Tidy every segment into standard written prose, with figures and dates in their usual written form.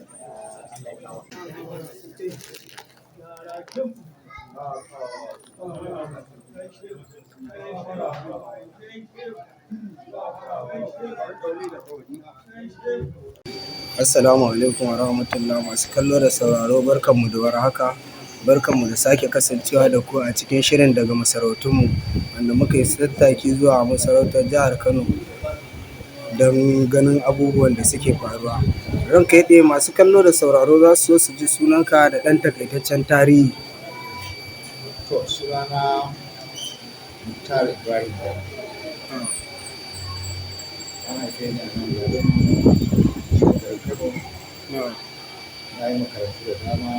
Allah ya kawo. Assalamu alaikum wa rahmatullah, masu kallo da sauraro, barkanmu da warhaka, barkanmu da sake kasancewa da ku a cikin shirin daga masarautunmu, wanda muka yi tattaki zuwa masarautar jihar Kano don ganin abubuwan da suke faruwa. Ranka ya daɗe, masu kallo da sauraro za su so su ji sunanka da ɗan takaitaccen tarihi. To, sunana Muktar Ibrahim Bello. An haife ni a nan garin garin Kano. Na yi makarantu da dama.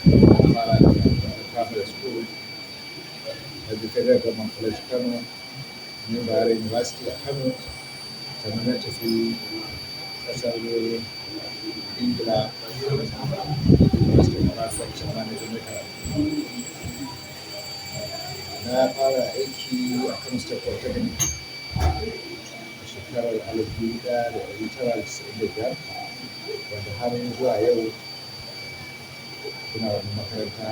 Na fara daga primary school, na je Federal Government College Kano, na Bayero University a Kano, sannan na tafi ƙasar Ingila, University of Bradford, can ma na je na karatu. Na fara aiki a Kano State Polytechnic a shekarar 1995, wanda har zuwa yau ina wannan makaranta.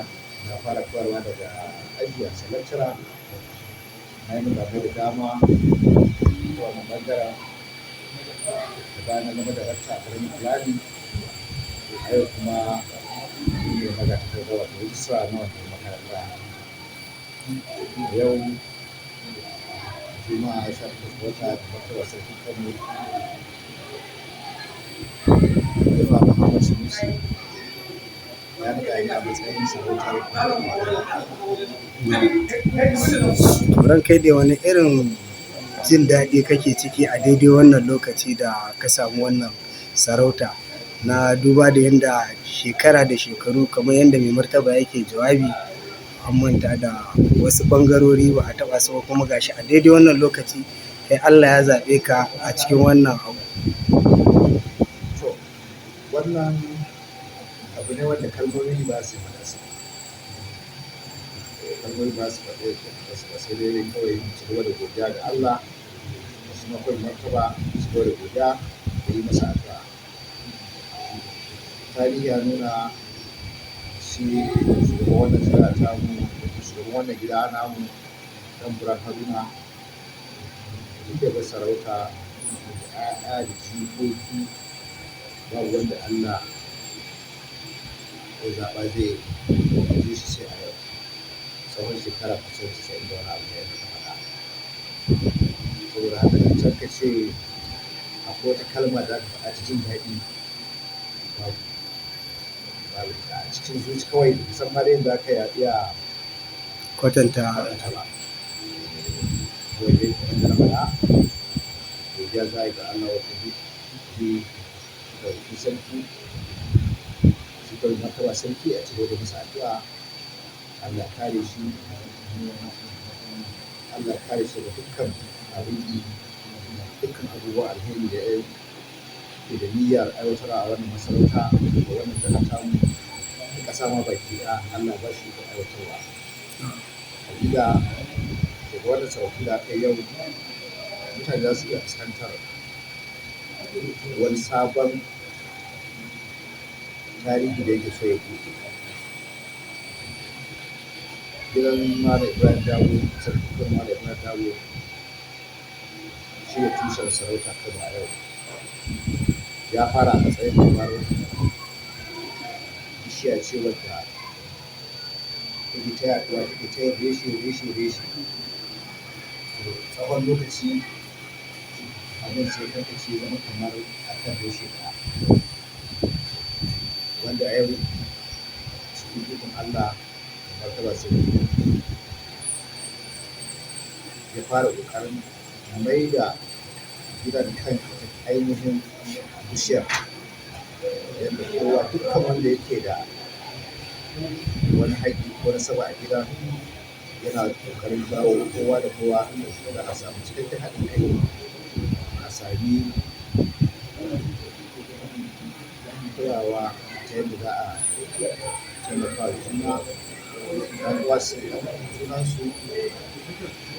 Na fara koyarwa daga aji as a lecturer. Na yi mukamai da dama ta wannan ɓangaren. Da baya na zama darakta a academic planning. A yau kuma ni ne magatakarda, wato registrar na wannan makaranta. A yau Juma'a, 18 ga wata, da martaba Sarkin Kano Khalifa Muhammad Sanusi ya naɗa ni a matsayin sarautar. Ranka ya daɗe, wani irin jin daɗi kake ciki a daidai wannan lokaci da ka samu wannan sarauta, na duba da yanda shekara da shekaru, kamar yadda mai martaba yake jawabi, an manta da wasu ɓangarori, ba a taɓa su ba, kuma gashi a daidai wannan lokaci kai Allah ya zaɓe ka a cikin wannan abu? To, wannan abu ne wanda kalmomi ba su faɗa su. Kalmomi ba su faɗe su ba, sai dai kawai mu ci gaba da godiya ga Allah da shi mafi martaba, mu ci gaba da godiya da yi masa addu'a. Tarihi ya nuna shi shugaban wannan jiha tamu, shugaban wannan gida namu, ɗan Buran Haruna, tun da ya bar sarauta, da 'ya'ya da jikoki, babu wanda Allah ya zaɓa zai gaje shi sai a yau. Tsawon shekara kusan 90 da wani abu ne yadda ka faɗa. Saboda haka zancen ka ce akwai wata kalma da za ka faɗa ta jin daɗi, babu. Babu ita a cikin zuci kawai, musamman ma dai yadda aka iya kwatanta faɗanta ba. Kawai dai kamar yadda na faɗa, godiya za a yi ga Allah Ubangiji Maɗaukakin Sarki, shi kawai martaba sarki a ci gaba da masa addu'a. Allah ya kare shi, Allah ya kare shi daga dukkan abin ƙi, dukkan abubuwan alheri da ya ke da niyyar aiwatarwa a wannan masarauta da wannan jiha tamu da ƙasa ma baki ɗaya, Allah ba shi ikon aiwatarwa. Hakika daga wannan sarautu da aka yi yau, mutane za su iya fuskantar wani sabon tarihi da yake so ya buɗe. Gidan Malam Ibrahim Dabo, Sarkin Kano Malam Ibrahim Dabo, shi ne tushen sarauta Kano a yau. Ya fara a matsayin kamar bishiya ce wadda take ta yaɗuwa, take ta yin reshe, reshe, reshe. To, tsawon lokaci abin sai karkace, zama kamar akan reshe ɗaya. Wanda a yau cikin ikon Allah da martaba sarki ya fara ƙoƙarin maida gidan kan ainihin bishiyar, yadda kowa, dukkan wanda yake da wani haƙƙi ko nasaba a gidan, yana ƙoƙarin jawo kowa da kowa da a samu cikakken haɗin kai, a sami kulawa ta yadda za a taimaka wa juna, ɗan uwa su junansu,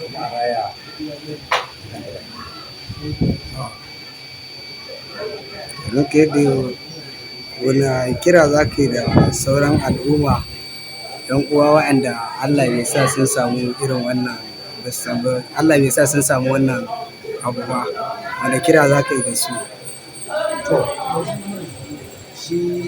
kuma a raya gidan gaba. Ranka ya daɗe, wane kira za ka yi da sauran al'umma, 'yan uwa waɗanda Allah bai sa sun samu irin wannan, Allah bai sa sun samu wannan abu ba. Wane kira za ka yi da su? To, shi irin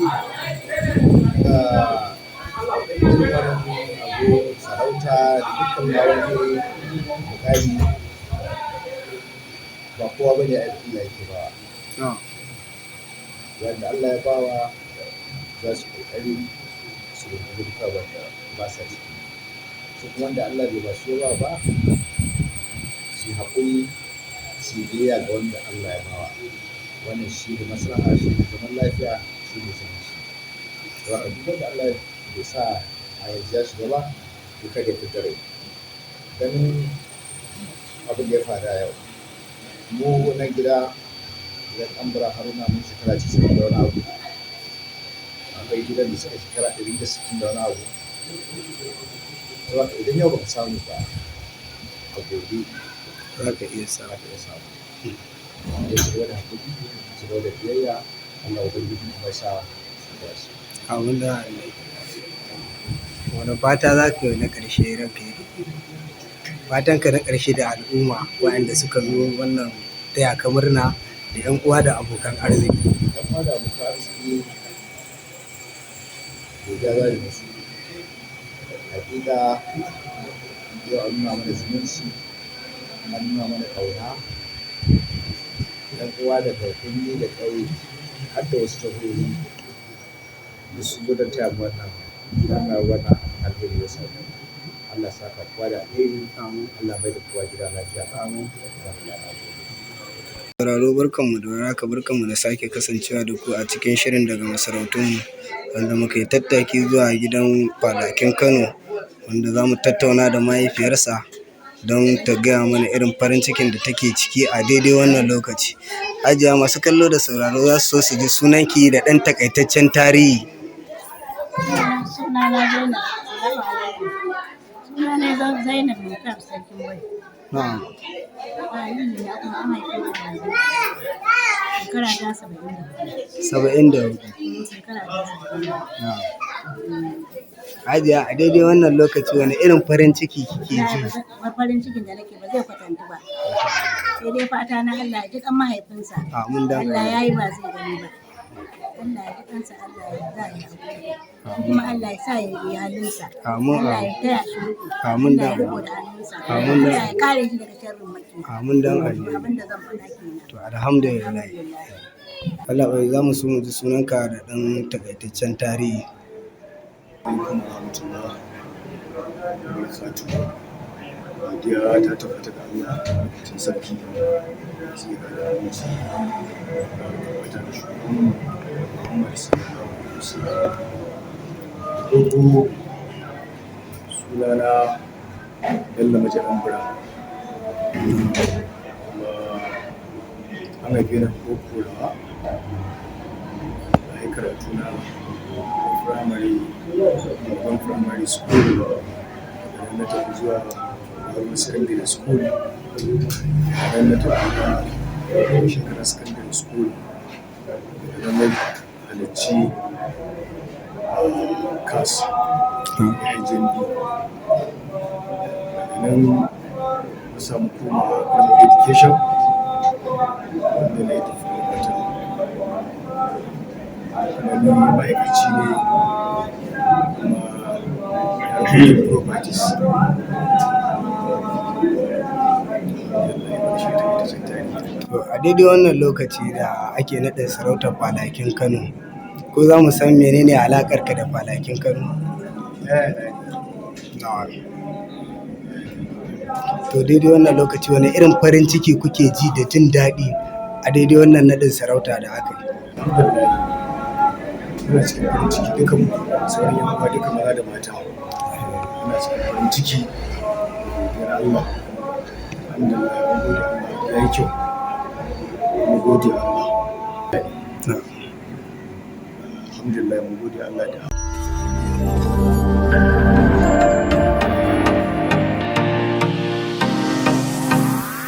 wannan abu sarauta da dukkan ma wani muƙami ba kowa bane Allah yake bawa. Wanda Allah ya bawa za su ƙoƙari su rungumi duka wanda ba sa ciki. Su kuma wanda Allah bai ba su ya ba ba, su yi haƙuri, su yi biyayya ga wanda Allah ya bawa. Wannan shi ne maslaha, shi ne zaman lafiya, shi ne zumunci. To haka duk wanda Allah bai sa a yanzu ya shiga ba, to kada ya fidda rai. Ganin abin da ya faru a yau, mu nan gida, gidan Ɗanbura Haruna mun shekara 90 da wani abu. Akwai gidan da suka shekara 160 da wani abu. To haka idan yau baka samu ba, a gobe Za ka iya samu. za ka iya samu. Ya ci gaba da haƙuri, ci gaba da biyayya, Allah Ubangiji kuma ya sa su dace. Amin da Allah. Wane fata za ka yi na ƙarshe ranka ya daɗe? Fatanka na ƙarshe da al'umma waɗanda suka zo wannan taya ka murna da 'yan uwa da abokan arziki. 'Yan uwa da abokan arziki, godiya za mu yi musu. Haƙiƙa yau an nuna mana zumunci, an nuna mana ƙauna. 'Yan uwa daga birni da ƙauye har da wasu jihohi duk sun zo don taya mu wannan murnar wannan alheri ya same mu. Allah ya saka kowa da alheri, Allah mai da kowa gida lafiya. Amin. Alhamdulillah, na gode. Sauraro barkanmu da warhaka, barkanmu da sake kasancewa da ku a cikin shirin daga masarautunmu wanda muka yi tattaki zuwa gidan Falakin Kano wanda za mu tattauna da mahaifiyarsa don ta gaya mana irin farin cikin da take ciki a daidai wannan lokaci. Hajiya masu kallo da sauraro za su so su ji sunanki da ɗan takaitaccen tarihi. Sunana Zainab. Salamu alaikum. Sunana Zainab Muktar Sarkin Bai. Na'am. Tarihi na kuma an haife ni a Yanzu. Shekara ta 74. 74. Shekara ta 74. Na'am. Hajiya a daidai wannan lokaci wane irin farin ciki kike ji? Wallahi farin cikin da nake ba zai kwatantu ba. Sai dai fata na Allah ya ji kan mahaifinsa. Amin dan Allah ya yi ba zai gani ba. Allah ya ji kansa, Allah ya sa ya haƙuri. Kuma Allah ya sa ya yi halinsa. Amin, Allah ya taya shi riƙo. Amin Allah ya dan riƙo da hannunsa. Amin dan Allah ya kare shi daga sharrin maƙiya. Amin dan Allah. Abin da zan faɗa kenan. To alhamdulillah. Alhamdulillah. Allah bai za mu so mu ji sunanka da ɗan takaitaccen tarihi. Alaikum warahmatullah wabarakatuh. Godiya ta tabbata ga Allah madaukakin sarki, tsira da aminci tabbata ga shugabanmu Muhammad sallallahu alaihi wasallam. Da farko sunana Bello Maji Ɗanbura, kuma an haife ni a Koforawa. Na yi karatu na primary, babban primary school, daga nan na tafi zuwa babban secondary school, daga nan na tafi zuwa shekara secondary school, daga nan na halarci CAS IJMB. Daga nan na samu komawa primary education wanda na yi diploma ta. Kuma ni ma'aikaci ne kuma harkokin properties. To a daidai wannan lokaci da ake naɗin sarautar Falakin Kano, ko za mu san menene alaƙarka da Falakin Kano? Na'am. To daidai wannan lokaci wane irin farin ciki kuke ji da jin daɗi a daidai wannan naɗin sarauta da aka yi? Alhamdulillah, muna cikin farin ciki dukan mu, sauran 'yan uwa duka maza da mata. Muna cikin farin ciki da godiyar Allah. Alhamdulillah, mun gode Allah, ya yi kyau. Mun gode Allah. Na'am. Alhamdulillah, mun gode Allah da